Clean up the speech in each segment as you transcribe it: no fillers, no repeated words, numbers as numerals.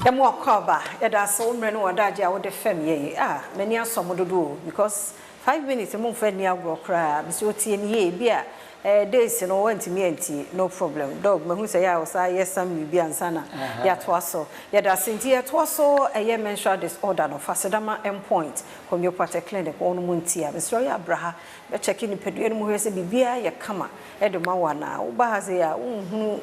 Yɛmu akɔ yɛda ase wo mmerɛ no wɔdagye a wode fam yɛn a m'ani asɔ mo dodo o, because 5 minutes mo mfa ni agorɔ koraa. Bisi otie ni yie bi a days no wantumi antie, no problem. Doc, mahu sɛ yɛ a wɔsa yɛ sam biribi ansa na yɛatoa so. Yɛda ase. Nti yɛtoa so, ɛyɛ menstrual disorder no, Fasedama Endpoint Homeopathic Clinic wɔn mu nti a mesrɛ yɛ abra ha bɛkyɛke nipadua no mu hwɛ sɛ biribiara yɛ kama ɛde ma wo anaa. Woba ha sɛ a wonhunu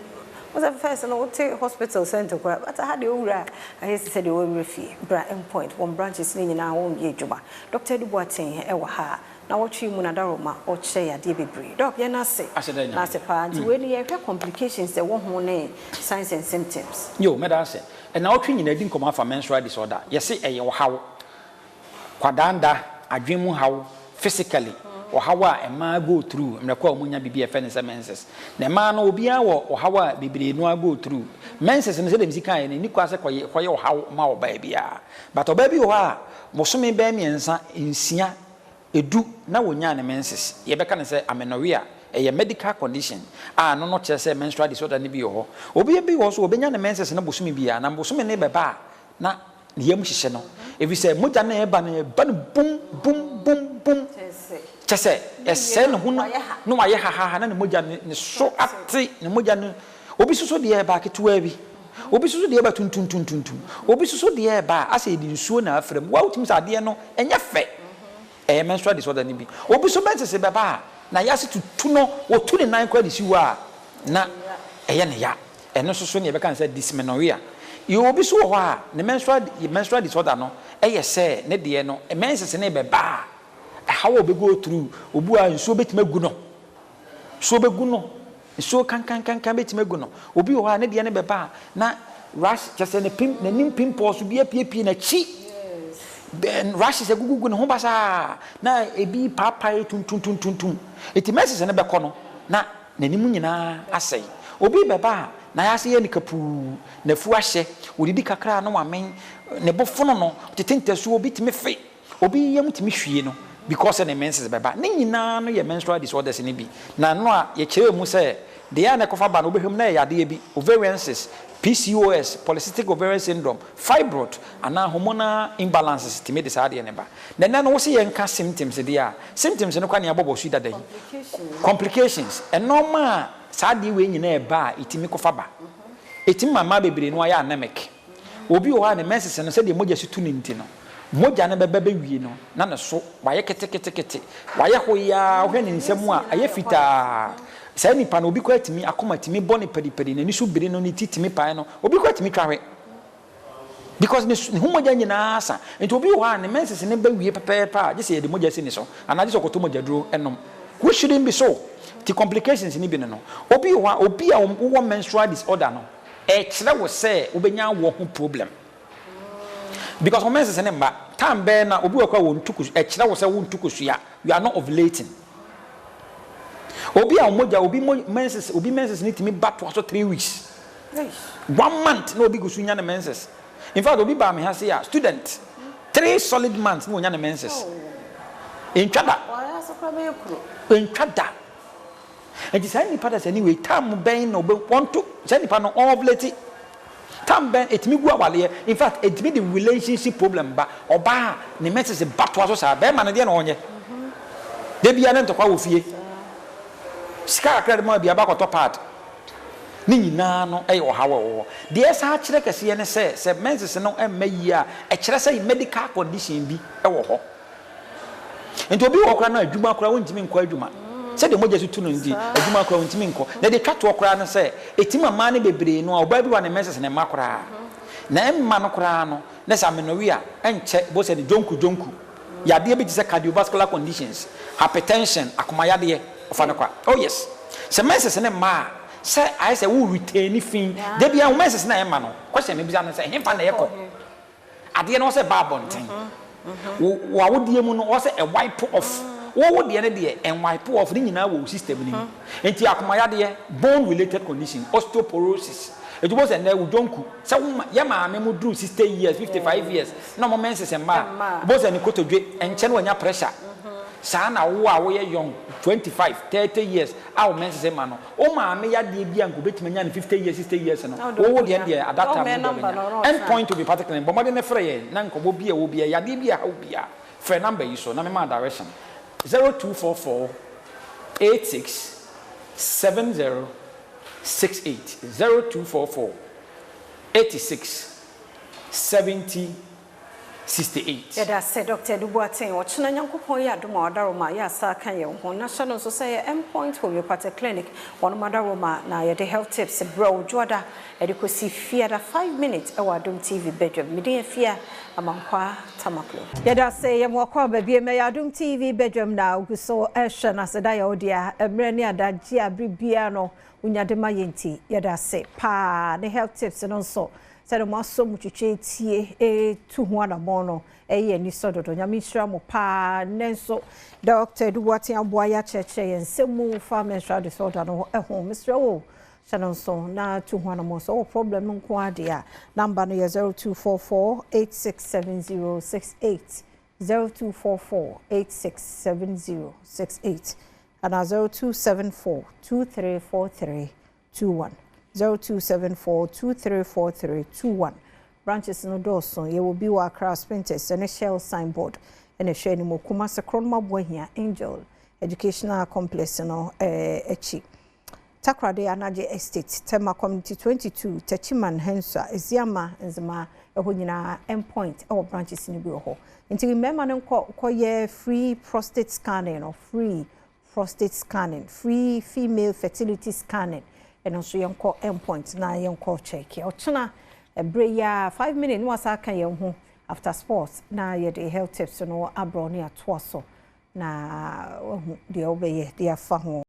wo sɛ first no wote hospital center koraa, but ha deɛ owura a ayɛ sɛ sɛdeɛ wɔwura fie. Bra Endpoint, wɔn branches no nyinaa wɔnyɛ adwuma. Dr. Edu Boateng ɛwɔ ha na wɔtwe mu na daroma ɔkyerɛ yɛ adeɛ bebree. Doc, yɛn ase na ase paa. Nti wei no yɛhwɛ complications ɛwɔ ho ne signs and symptoms. Yo, mɛda ase. Ɛna wɔtwe nyinaa di nkɔmɔ afa menstrual disorder. Yɛse ɛyɛ ɔhaw kwadanda, adwene mu haw, physically ɔhaw a mmaa go through mmerɛ kɔ a wɔnya biribi a yɛfrɛ no sɛ menses. Na mmaa no, obiara wɔ ɔhaw a bebree no go through menses no. Sɛdeɛ msi kan yɛ no, ni kwa sɛ kɔyɛ ɔhaw ma ɔbaa biara, but ɔbaa bi wɔ hɔ a bosome bɛyɛ 3, 6, 10 na wɔnya ne menses, yɛbɛka no sɛ amenorrhea. Ɛyɛ medical condition a no kyerɛ sɛ menstrual disorder no bi wɔ hɔ. Obi bi wɔ so, obɛnya ne menses no bosome biara, na bosome ne bɛba a na ne yam hyehyɛ no, ɛfiri sɛ mogya no ɛba no, ɛba no bum bum bum bum, kyɛ sɛ ɛsɛe ne ho no na wayɛ hahaha na ne mogya no ne so ate ne mogya no. Obi soso deɛ ɛba ketewa bi, obi soso deɛ ɛba tuntumtuntuntum, obi soso deɛ ɛba asɛ yɛde nsuo na afra mu. Wawotumi sɛ adeɛ no ɛnyɛ fɛ. Ɛyɛ menstrual disorder no bi. Obi so menses bɛba a na yɛase tutu no, wɔtu ne nan kora de si hɔ a na ɛyɛ ne ya. Ɛno nso so ne yɛbɛka no sɛ dysmenorrhea. Yɛ obi so wɔ hɔ a ne menstrual disorder no ɛyɛ sɛ ne deɛ no menses ne bɛba a ɛhaw a ɔbɛgo through. Obi a nsuo bɛtumi agu no, nsuo bɛgu no, nsuo kankankankan bɛtumi agu no. Obi wɔ hɔ a ne deɛ no bɛba a na rash, kyɛ sɛ ne pim n'anim pimples bi apiepie n'akyi, rashes agugugu ne ho basaa na ebi paapae tuntumtuntum. Eti menses no bɛkɔ no na n'anim nyinaa asɛe. Obi bɛba a na yɛase yɛ ne kapuu, n'afu ahyɛ, odidi kakra na wamen, ne bo fono no, tete ntasuo, obi tumi fe, obi yam tumi hwie no because ne menses bɛba. Ne nyinaa no yɛ menstrual disorders ne bi. Na no a yɛkyerɛ mu sɛ deɛ a na ɛkɔfa ba no, wobɛhwɛ mu na ɛyɛ adeɛ bi, ovarian cyst, PCOS, polycystic ovarian syndrome, fibroid anaa hormonal imbalances tumi de saa adeɛ ne ba. Na ɛnɛ no, wo sɛ yɛnka symptoms deɛ a, symptoms no kwa ne yɛabɔbɔ so dada yi. Complications, ɛnɔɔma a saa adeɛ wei nyinaa ɛba a ɛtumi kɔfa ba, ɛtumi ma mmaa bebree no ayɛ anemic. Obi wɔ hɔ a ne menses no, sɛdeɛ mogya si tu ne nti no, mogya no bɛbɛ bɛwie no na ne so wayɛ ketekete, wayɛ hoyaa. Wohwɛ ne nsam a, ɛyɛ fitaa. Saa nipa no, obi kɔ atumi akoma tumi bɔ ne padipadi, n'ani so biri no, ne ti tumi pae no, obi kɔ atumi twa hwɛ because ne ho mogya nyinaa sa. Nti obi wɔ hɔ a ne menses ne bɛwie pɛpɛɛpɛ a, gye sɛ yɛde mogya si ne so anaa gye sɛ ɔkɔtɔ mogya duro ɛnom, which shouldn't be so. Ti complications ni bi no, obi wɔ hɔ a, obi a wowɔ menstrual disorder no, ɛkyerɛ wo sɛ wobɛnya awɔ ho problem because wɔn menses ne mba time bɛɛ na obi wɔ kɔ a wɔn tu kosua. Ɛkyerɛ wo sɛ wɔn tu kosua, you are not ovulating. Obi a mogya, obi mo menses, obi menses ne tumi ba toa so 3 weeks, one month na obi gu so nya ne menses. In fact, obi baa me ha se a student, 3 solid months na onya ne menses. Ntwa da, ntwa da. Nti saa nipa da sɛ anyway, time bɛn na ɔbɛ wɔnto saa nipa no ɔovulate time bɛn? Etumi gu awaleɛ. In fact, etumi de relationship problem ba. Ɔbaa ne menses ba toa so saa, bɛrima no deɛ na ɔnyɛ debi a ne ntɔkwa wɔ fie, sika kakra de ma bi aba akɔtɔ pad ne nyinaa no yɛ ɔhaw a ɛwɔ hɔ. Deɛ ɛsan kyerɛ kɛseɛ ne sɛ menses no mma yie a, ɛkyerɛ sɛ medical condition bi wɔ hɔ. Nti obi wɔ koraa no, adwuma koraa wontumi nkɔ adwuma sɛdeɛ mogya so tu no. Nti adwuma koraa wontumi nkɔ. Na deɛ twa toɔ koraa no sɛ ɛtumi mmaa no bebree no a, ɔbaa bi wɔ ne menses ne mma koraa na ɛmma no koraa no na sɛ amenorrhea ɛnkyɛ bɔ sɛ ne jonku jonku yadeɛ bi te sɛ cardiovascular conditions, hypertension, akomayadeɛ ɔfa no kwa. Oh yes, sɛ menses ne mma a, sɛ ayɛ sɛ wo retain fi da bia wo menses na ɛma no question mi bisa no sɛ hemfa na ɛkɔ adeɛ no, wɔ sɛ ba abɔnten wo awodeɛ mu no, wɔ sɛ ɛwipe off wo deɛ no deɛ ɛnwipe off ne nyinaa wɔ wo system no mu. Nti akomayadeɛ, bone related condition, osteoporosis. Etu bɔ sɛ nnɛ wo jonku sɛ wo yɛ maame mu duru 60 years, 55 years na ɔmo menses mma a, bɔ sɛ ne kotodwe ɛnkyɛn no wanya pressure. Saa na wo a woyɛ young, 25, 30 years a wo menses ma no, wo maame yadeɛ bi a nka obɛtumi anya no 50 years, 60 years no, wo deɛ deɛ at that time no deɛ bɛnya. End Point Homeopathic Clinic, bɔ mmɔden ne frɛ yɛn na nkɔmmɔ bi a ɛwɔ bi a yadeɛ bi a ɛha wo bi a, frɛ number yi so na mema direction: 0244 86 70 68, 0244 86 70 68. Yɛda sɛ Dr. Edu Boateng. Ɔkyena Nyankopɔn yɛ adom a ɔdaroma yɛ asa ka yɛn ho na hyɛ no nso sɛ yɛ Endpoint Homeopathic Clinic wɔnom adaroma na yɛde health tips brɛ wo Dwoada ɛde kɔsi Fiada 5 minutes ɛwɔ Adom TV badwam. Mede Afia Amankwa Tamaklo. Yɛda sɛ yɛmo akɔ aba bie mɛyɛ Adom TV badwam na ogu so ɛhwɛ no aseda yɛ wo dea. Mmerɛ ne adagye a bere biara no wonya de ma yɛ nti yɛda ase paa. Ne health tips no nso sɛde mo asɔ mu twitwe tie ɛtu ho anammɔn no, ɛyɛ ani sɔ dodo. Nyame nhyira mo paa. Nnɛ nso Dr. Edu Boateng aboa yɛ akyerɛkyerɛ yɛn nsɛm mu fa menstrual disorder no ho. Mesrɛ wo, hyɛ no nso na tu ho anammɔn. Sɛ ɔwɔ problem no nko adeɛ a, number no yɛ 0244 867068, 0244 867068 ana 0274 234321, 0274 234321. Branches no dɔɔso. Yɛwɔ bi wɔ Accra Spintex ɛne Shell signboard ɛna ɛhwɛ anim, Kumase Kronum Aboahia, Angel Educational Complex no akyi, Takoradi Anagye Estate, Tema Community 22, Techiman Hensa, Eziama Nzema, ɛhɔ nyinaa Endpoint ɛwɔ branches no bi wɔ hɔ. Nti mmarima no nkɔ kɔyɛ free prostate scanning no, free prostate scanning, free female fertility scanning. Ɛno nso yɛnkɔ Endpoint na yɛnkɔ check. Ɔkyena ɛberɛ yi a 5 minutes na wasa aka yɛn ho after sports na yɛde health tips no abrɔ ne atoa so na wahu deɛ wobɛyɛ de afa ho.